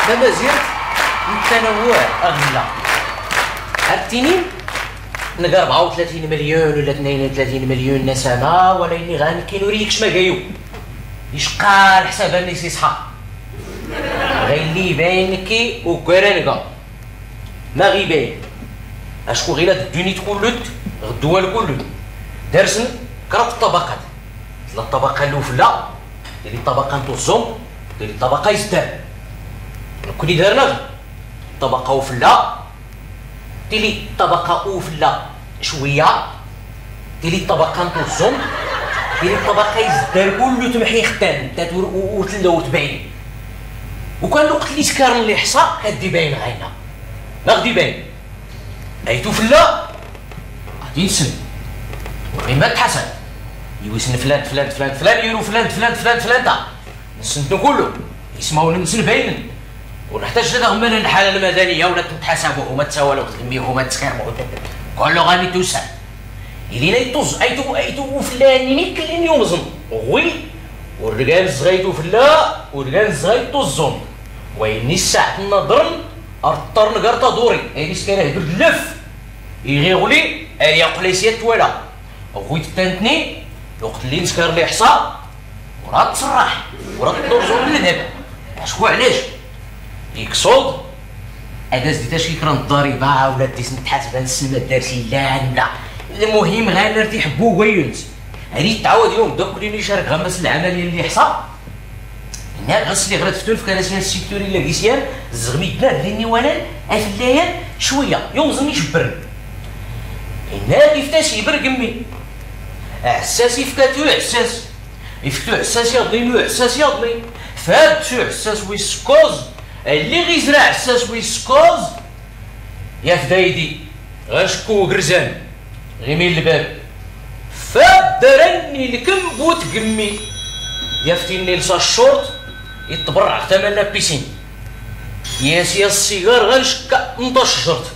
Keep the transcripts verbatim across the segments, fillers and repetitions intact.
Tamazirt n ttanawwuɛt aɣella. Ar ttinin, nga rbɛa u tlatin milyun wala tnayen u tlatin milyun nasama, wala ini ɣa nekki ur iyi-ikcem agayu. Icqal ḥsab-nni s iṣḥa. Ɣilli ibayen nekki uggar-ann nga. Ma ɣ-ibayen? Acku ɣila d ddunit kullut, ɣ ddwal kullut, darsen kraḍ ṭṭabaqat. Tella ṭṭabaqa n ufella, tili ṭṭabaqa n tuẓẓumt, tili ṭṭabaqa izdar. Nekkni darn-aɣ ṭṭabaqa ufella, tili ṭṭabaqa ufella cwiya, tili ṭṭabaqa n tuẓẓumt, tili ṭṭabaqa izdar kullut mḥixtan, tat ur, ur, ur tella ur tbayen. Ukan luqt lli skarn liḥṣa, ad d-ibayen ɣayna. Ma ɣ-d-ibayen? Ayt ufella, ɣad-insen. Ur ɣin ma tḥasab. Iwis n flan, flan, flan, flan, iru flan, flan, flan, flan, ta. Nsen-ten kullu. Ismawen-nsen baynen. Ur neḥtaǧ ad aɣ-mmalen lḥala lmadaniya, wala ad ten-tḥasabu, huma ttsawalun ɣ tgemmi, huma ttsxirmun. Kullu ɣani tusan. Ilin ayt uẓ-, ayt u-, ayt ufella-nni ikk llin yumẓen. Ɣwi, ur rgan zɣayt ufella, ur rgan zɣayt tuẓẓumt. Wayen i ssaɛten aḍrn, ar ṭṭarn gar taḍuri, ayen iskar ahdur d lef. Iɣiɣli, ar yaqlay s yat twala. Ɣwit ttantni, luqt llin skar liḥṣa, ur ad tṣerraḥ, ur ad tḍur zun ldeb. Acku ɛlac? Ikṣud, ad as-d-itac kra n ḍḍariba, wala ad-d-isn tḥasba n ssma d-ars illan, la. Lmuhim, ɣan ar t-iḥbbu wayens. Ar ittɛawad yum ddakk lin icark ɣammas lɛamal yalli iḥṣa. Inna ɣas lliɣ rad ftun fkan-as yan ssiktur illa gis yan, zzeɣ mi ddna llin iwalan, afella yan, cwiya, yumẓen icebbren. Inna iftas ibergemmi. Aɛessas ifka-t uɛessas. Ifk-t uɛessas yaḍnin, uɛessas yaḍnin. Fad-t uɛessas wis kkuẓ. Alli ɣ-izra aɛessas wis kkuẓ. Yaf daydi, ɣacku ugerzan, ɣimi lbab. Fad-d aranni lkemb utgemmi. Yaf tinni lsa ccurt, iṭṭberreɛ ɣ tama n la piscine. Yas yas ssigar ɣan cekka n taccert.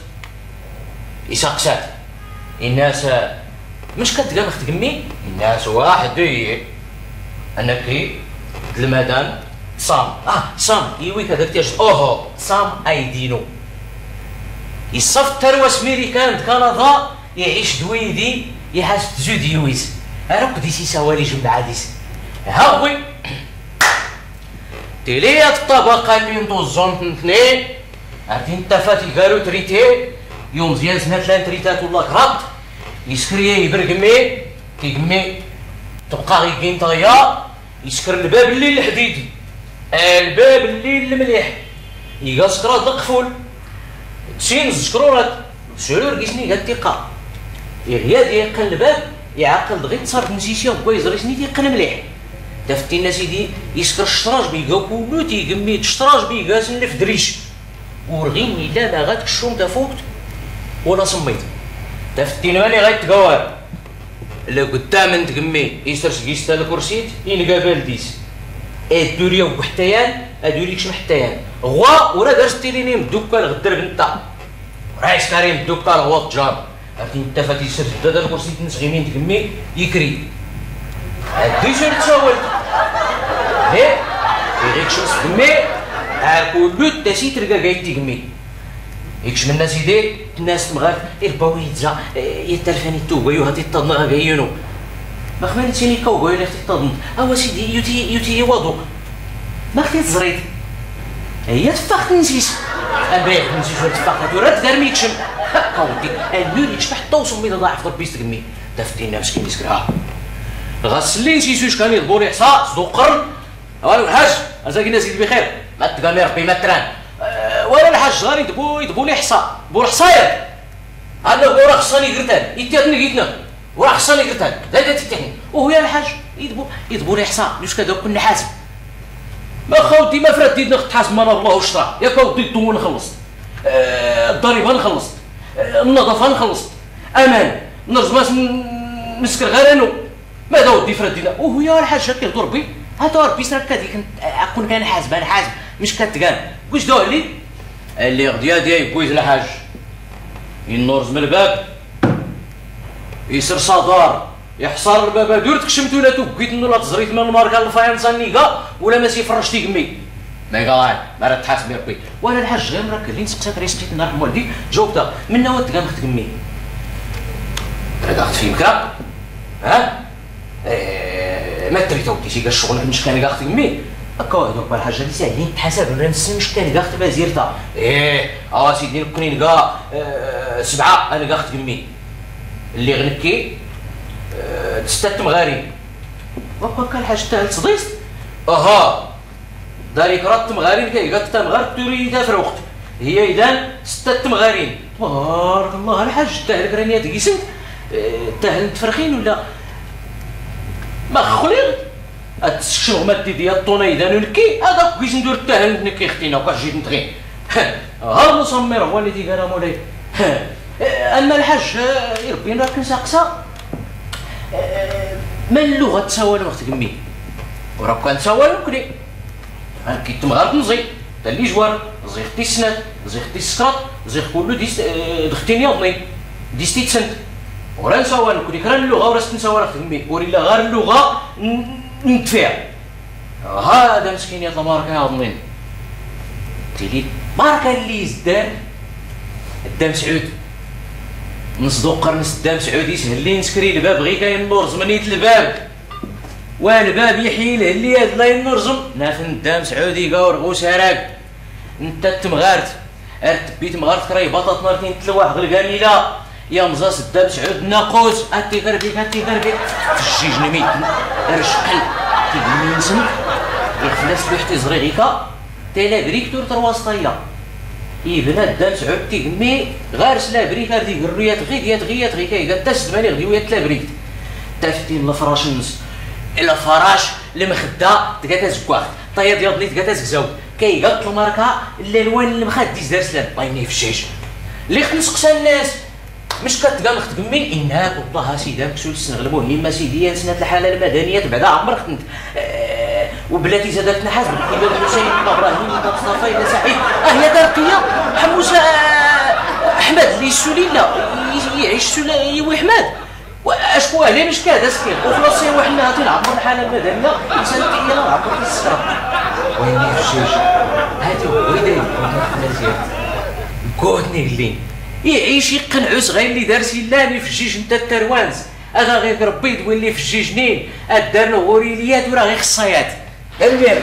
Isaqsa-t, inna-as, Mec ka tgam ɣ tgemmi? Inna-as, Waḥed, ihi. Anaki d lmadan Sam. Ah, Sam, iwi-k ad ak-t-yaǧǧ. Oho, Sam aydi-inu. Iṣṣaf tarwa s Mirikan d Kanada, iɛic d wiydi, iḥas d tzud yiwi-s. Ar akk d-is isawal ijemmeɛ ad-is. Hawi. Tili yat ṭṭabaqa-nni n tuẓẓumt n tnin, ar tin ttafat igar utriti, i umeẓyan snat llan tritat wala kraḍt, isker-iyi ibergemmi, tigemmi tebqa ɣ-iggi n teɣya, isker lbab-lli n lḥdid, lbab-lli n lemliḥ, iga s kraḍ leqful, d sin zekrurat. Sɛur gis-nni iga ttiqqa. Iɣyad iqqen lbab, iɛqel-d ɣi tṣart n sisi ɣ wayẓer-is-nni tiqqen mliḥ. Tafettin-as-id isker ccṭranj biga kullu tigemmi d ccṭranj biga-s n lefdric. Ur ɣin illa ma ɣa tkeccumt tafukt wala aṣemmiḍ. Tafettin mani ɣa itgawar. Lgddam n tgemmi isers gis talkursit, inga baldi-s. Ad ur yawg ḥetta yan, ad ur ikcem ḥetta yan. Ɣwa ur ad as-tilin imddukkal ɣ dderb nta. Ur iskar imddukkal ɣwa ṭṭjar. Ar tin ttafat isers dda talkursit-ns ɣ imi n tgemmi, ikri. Ad isur tsawalt. He, iɣ ikcem s tgemmi, ar kullu tas-it rgagayt tigemmi. Ikcem-nn a sidi, tenna-as temɣart, irbawi-yi-d za, eh, yat talfan-i tugay u hat-iṭṭaḍneɣ agay-inu. Max ma nittin ikka ugay-inu iɣ t-iṭṭaḍn? Awa sidi, yuti, yuti-yi waḍu. Max t-iẓriḍ? Aya teffeɣt n sis. Anda iɣ d-nsis ur teffeɣt, tura d-darmi ikcem. Ha, a weddi, annur ikcem ḥetta uṣemmiḍ ad aɣ-iḥfeḍ Rebbi s tgemmi. Tafettin-a meskin isker, ha. Ɣas llin sis uckan iḍbu liḥṣa, sduqqren, Awal lḥaǧ, azagin a sidi bixir, ma tgami Rebbi ma tran. Eh, wala lḥaǧ, ẓar idbu, idbu liḥṣa, bu lḥṣa yan. Anna ur axṣan igrtan, ityatn igitna, ur axṣan igrtan, da da tityatn. Uhu ya lḥaǧ, idbu, idbu liḥṣa, nucka da kun nḥasb. Ma xawti ma frad idna tḥasb mana Allah uctra, yak awdi ddun nxelleṣ. Eh, ddariba nxelleṣ. Eh, nnaḍafa nxelleṣ. Aman, nrẓm-as n-, nsker ɣar anu. Mada awdi frad idna, uhu ya lḥaǧ, akka iḍu Rebbi, hata Rebbi isra akka dik, akkun kan ḥasb, nḥasb, mec ka tgan, guc d uhelli. Lliɣ d yadi ay yewwiz lḥaǧ. Innurẓm lbab, isers aḍar, iḥṣar lbab, ad ur tkecmt ula tuggit-nni ula teẓrit ma lmarka n lfayansa nni iga, ula ma s-iferrec tigemmi. ميغاي، ما راه تحاسب يا ربي. وانا الحاج غير مرا كلين سقساك ريسبيت نرحم والديك، جاوبتها. من نوى تقام خدمي؟ راه داخل في مكرا؟ ها؟ إيه، ما تريد ودي شي قال شغل مش كان قاعد تقمي. هكا واحد وقبل حاجه اللي ساعدين تحاسب ولا نسي مش كان قاعد تبازيرتا. ايه، اه سيدي نكوني نقا، آه، سبعه انا قاعد تقمي. اللي غنكي، آه، تستت مغارين. وكا كان حاجه تاع الصديس. اها. داريك راه تمغارين كاي قالت تمغار توري دا فروخت. هي اذا ست تمغارين. تبارك الله الحاج، تاهلك راني هاد قيسنت. آه، تاهل تفرخين ولا؟ ما خليل. هاد السكشن هما تي ديال الطونه اذا نلكي هذاك قيس ندور تاهل نكي ختينا وكاش جيت نتغين. ها المصمر هو اللي تيقال مولاي. ها. آه، اما الحاج، آه، يربي راك نساقسا. آه، ما اللغه تساوى الوقت كمي؟ وراك كان تساوى الوقت. كي تمغار تنزي، تا اللي جوار، زيغ تيسنات، زيغ تيسكرات، زيغ كلو ديس، آه، دختين يضنين، ديس تيتسنت. ورا نساوان كل كرا اللغة ورا ستنساوان خدمي، ورا إلا غار اللغة ن-، نتفيع. هذا مسكين يا ماركا يضنين. تيلي ماركا اللي يزدان الدام سعود. نصدق قرنس الدام سعود يسهل لي نسكري الباب غي كاين نور زمنيت الباب. والباب يحيل اللي هاد لا ينرزم. نافن الدام سعودي قاور غوساراك. انت تمغارت. ارتبيت مغارت كراي بطاط نارتين تلواح غلقانيلا. يا مزاس الدام سعود ناقوس. اتي غربيك، اتي غربيك. في الجيج نميت. رشقل. تيجي من سن. يخلص لوحتي زريغيكا. تيلا بريك تور ترواس طايا. إي بنات دام سعود تيغمي غير سلا بريك غير ديك الريات غي ديات غي يات غي كاي قالت تاس زماني غدي ويات لا بريك. تافتين لفراش النص. الفراش المخدة تقات زكواخت. طايا ديال بنيت قات زكزاو. كاي قالت الماركة الالوان المخد دي زرسلان بايني في الشيش. اللي خت نسقسى الناس. مش كتقام خت قمي اناك والله سيدي مكسول السنغل المهم سيدي سنة الحالة المدنية بعدا عمر خت. آه، وبلاتي زادت نحاس بالكيبان حسين، إلا إبراهيم، إلا مصطفى، إلا سعيد. آه، يا دار قيا، حموسة، آه، أحمد اللي يسولي لا، ي-، يعيش سولا، يوي حماد. وأشكو عليه مش كذا سكين. وخلاص يا واحد نهار تلعب من حالة المدنية، إنسان تحيا لا عبر السكرة. وين يفشيش؟ هاتو، وين يدير؟ وين يدير؟ قوتني اللي يعيش يقنعو صغير اللي دار سيلاني في الجيج نتا التروانز. هذا غير ربي يدوي لي في الجيجنين، الدار نغوري ليات وراه غير خصايات. المهم،